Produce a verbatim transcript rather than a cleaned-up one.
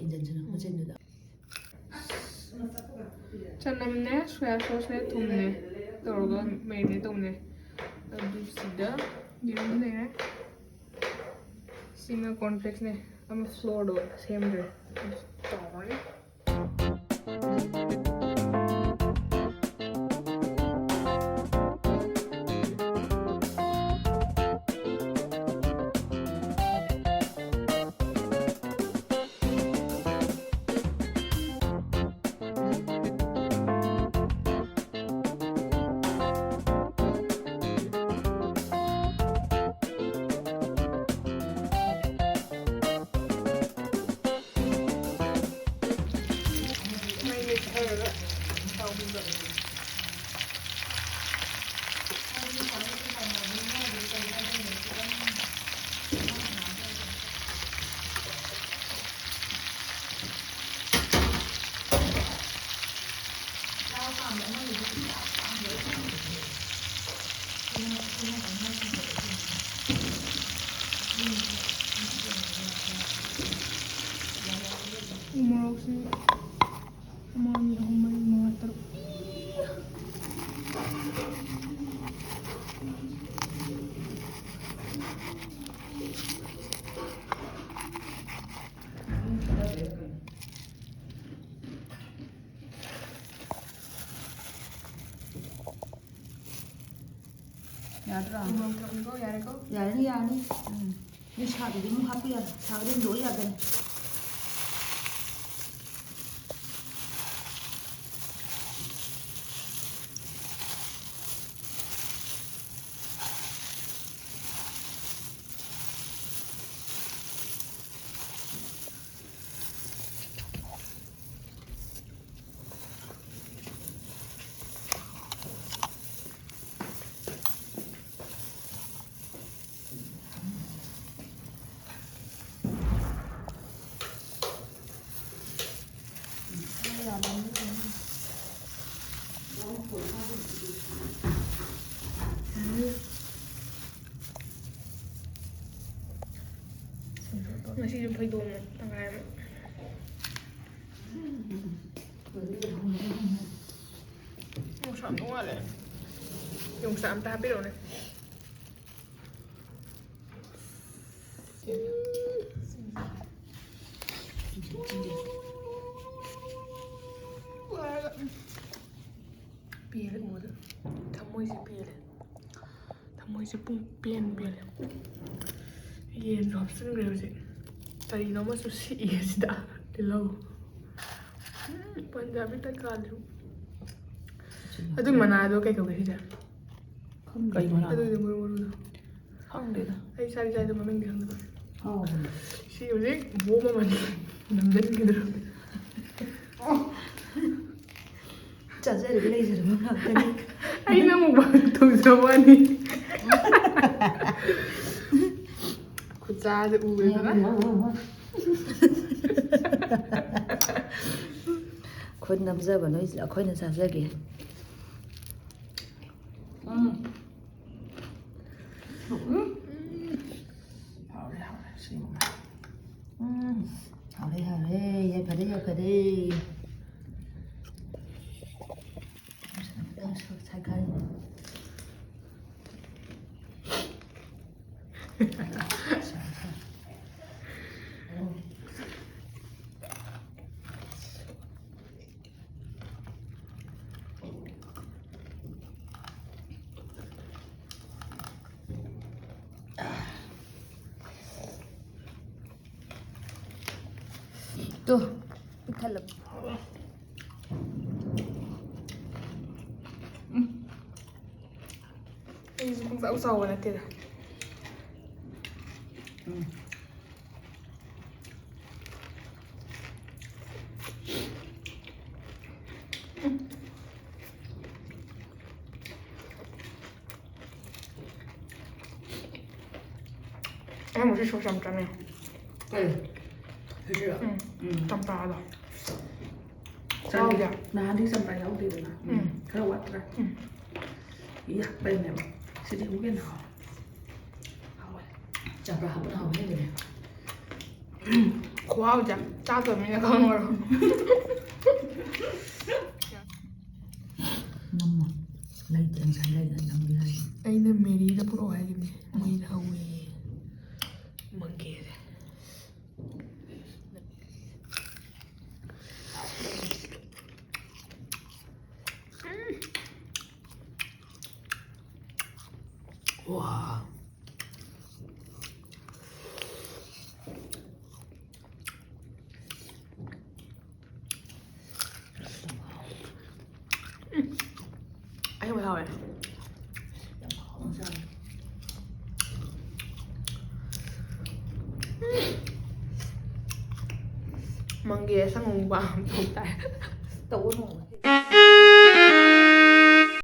ꯏꯟꯖꯟꯁꯤꯅ ꯃꯆꯤꯟꯗꯨꯗ꯫ ꯆꯅꯝꯅꯦ, ꯁꯣꯌꯥ ꯁꯣꯁꯅꯦ, ꯊꯨꯝꯅꯦ ꯇꯧꯔꯒ ꯃꯦꯔꯤꯅꯦꯠ ꯇꯧꯅꯦ꯫ ꯑꯗꯨ ꯁꯤꯗ ꯌꯦꯔꯨꯝ ꯂꯩꯔꯦ꯫ ꯁꯤꯅ ꯀꯣꯔꯟꯐ꯭ꯂꯦꯛꯁꯅꯦ, ꯑꯃ ꯐ꯭ꯂꯣꯔꯗꯣ ꯁꯦꯝꯗ꯭ꯔꯦ꯫ ꯑꯗꯨ ꯇꯧꯔꯅꯤ꯫ ꯎ ꯃꯣꯔꯣꯛꯁꯤ ꯑꯃ, ꯑꯅꯤ, ꯑꯍꯨꯝ, ꯃꯔꯤ, ꯃꯉꯥ, ꯇꯔꯨꯛ꯫ ꯌꯥꯗ꯭ꯔꯥ? ꯎ ꯃꯣꯔꯣꯛ ꯊꯝꯃꯤꯀꯣ, ꯌꯥꯔꯦꯀꯣ? ꯌꯥꯔꯅꯤ, ꯌꯥꯔꯅꯤ꯫ ꯎꯝ꯫ ꯃꯤ ꯁꯥꯕꯗꯤ ꯑꯗꯨꯝ ꯍꯥꯞꯄ ꯌꯥꯔꯦ꯫ ꯁꯥꯕꯗꯤ ꯑꯗꯨꯝ ꯂꯣꯏ ꯌꯥꯗꯦ꯫ ꯉꯁꯤꯁꯨ ꯐꯩꯗꯣꯝ ꯇꯪꯈꯥꯏ ꯑꯃ꯫ ꯌꯥꯝ ꯅꯨꯡꯉꯥꯏꯔꯦ꯫ ꯌꯣꯡꯆꯥꯛ ꯑꯝꯇ ꯍꯥꯞꯄꯤꯔꯛꯎꯅꯦ꯫ ꯄꯦꯜꯂꯦ ꯎꯕꯗ꯫ ꯊꯃꯣꯏꯁꯦ ꯄꯦꯜꯂꯦ꯫ ꯊꯃꯣꯏꯁꯦ ꯄꯨꯡ ꯄꯦꯟ ꯄꯦꯜꯂꯦ꯫ ꯌꯦꯟꯁꯨ ꯍꯥꯞꯆꯤꯟꯈ꯭ꯔꯦ ꯍꯧꯖꯤꯛ꯫ ꯀꯔꯤꯅꯣ ꯑꯃꯁꯨ ꯁꯤꯛꯏ ꯁꯤꯗ꯫ ꯇꯤꯜꯍꯧ꯫ ꯎꯝ, ꯄꯟꯖꯥꯕꯤ ꯇꯛꯈꯥꯁꯨ꯫ ꯑꯗꯨꯏ ꯃꯅꯥꯗꯣ ꯀꯩ ꯀꯧꯒꯦ ꯁꯤꯁꯦ? ꯈꯪꯗꯦ꯫ ꯀꯩ ꯃꯅꯥꯅꯣ? ꯑꯗꯨꯏꯗꯣ ꯃꯔꯨ ꯃꯔꯨꯗꯣ꯫ ꯈꯪꯗꯦꯗ꯫ ꯑꯩ ꯆꯥꯗꯤ ꯆꯥꯏꯗꯣ ꯃꯃꯤꯡꯗꯤ ꯈꯪꯗꯕ꯫ ꯍꯥꯎꯕꯅꯦ꯫ ꯁꯤ ꯍꯧꯖꯤꯛ ꯕꯣꯝ ꯑꯃꯅꯤ ꯅꯝꯁꯤꯟꯈꯤꯗ꯭ꯔꯣ? ꯆꯥꯖꯔꯒ ꯂꯩꯖꯔꯕ ꯉꯥꯛꯇꯅꯤ꯫ ꯑꯩꯅ ꯑꯃꯨꯛ ꯇꯧꯖꯕ ꯋꯥꯅꯤ꯫ ꯈꯨꯠꯆꯥꯁꯦ ꯎꯔꯦꯗꯅ꯫ ꯈꯨꯠ ꯅꯝꯖꯕ ꯅꯣꯏ ꯑꯩꯈꯣꯏꯅ ꯆꯥꯖꯒꯦ꯫ ꯎꯝ꯫ ꯎꯝ꯫ ꯍꯥꯎꯔꯦ, ꯍꯥꯎꯔꯦ, ꯁꯤꯃ꯫ ꯎꯝ꯫ ꯍꯥꯎꯔꯦ, ꯍꯥꯎꯔꯦ, ꯌꯥꯏꯐꯔꯦ, ꯌꯥꯏꯐꯔꯦ꯫ ꯁꯥꯏꯀꯜ꯫ ꯇꯨ, ꯄꯤꯛꯊꯜꯂꯕ꯫ ꯎꯝ꯫ ꯑꯩꯁꯨ ꯄꯪꯆꯥꯎ ꯆꯥꯎꯕ ꯅꯠꯇꯦꯗ꯫ ꯎꯝ꯫ ꯑꯩ ꯉꯁꯤ ꯁꯣꯁ ꯌꯥꯝ ꯆꯥꯅꯤꯡꯉꯦ꯫ ꯀꯩ? ꯍꯧꯖꯤꯛꯔꯣ? ꯎꯝ꯫ ꯎꯝ꯫ ꯆꯝꯄ꯭ꯔꯥꯗꯣ꯫ ꯆꯥꯅꯤꯡꯉꯦ꯫ ꯆꯥꯎꯗꯦ꯫ ꯅꯍꯥꯟꯗꯤ ꯆꯝꯄ꯭ꯔꯥ ꯌꯥꯎꯗꯦꯗꯅ꯫ ꯎꯝ꯫ ꯈꯔ ꯋꯥꯠꯇ꯭ꯔꯥ? ꯎꯝ꯫ ꯌꯥꯛꯄꯩꯅꯦꯕ꯫ ꯁꯤꯗꯤ ꯑꯃꯨꯛꯀ ꯍꯦꯟꯅ ꯍꯥꯎꯋꯦ꯫ ꯍꯥꯎꯋꯦ꯫ ꯆꯝꯄ꯭ꯔꯥ ꯍꯥꯞꯄꯅ ꯍꯥꯎꯕ ꯍꯦꯟꯕꯅꯦ꯫ ꯈꯨꯍꯥꯎꯁꯦ ꯆꯥꯗꯕ ꯃꯤꯅ ꯈꯪꯉꯔꯣꯏ꯫ ꯅꯝꯃꯣ꯫ ꯂꯩꯇ꯭ꯔꯦ, ꯉꯁꯥꯏ ꯂꯩꯔꯒ ꯅꯝꯒꯦ ꯍꯥꯏꯒꯤꯕꯅꯦ꯫ ꯑꯩꯅ ꯃꯦꯔꯤꯗ ꯄꯨꯔꯛꯑꯣ ꯍꯥꯏꯒꯤꯕꯅꯦ, ꯃꯣꯏꯅ ꯍꯧꯋꯦꯌꯦ ꯃꯪꯒꯦꯁꯦ꯫ ꯎꯝ꯫ ꯋꯥ꯫ ꯑꯁꯦꯡꯕ ꯍꯥꯎꯋꯦ꯫ ꯃꯪꯒꯦ ꯑꯁꯪꯕ ꯃꯨꯛꯕꯥꯡ ꯑꯃ ꯇꯧ ꯇꯥꯔꯦ꯫ ꯇꯧꯕ ꯅꯨꯡꯉꯥꯏ꯫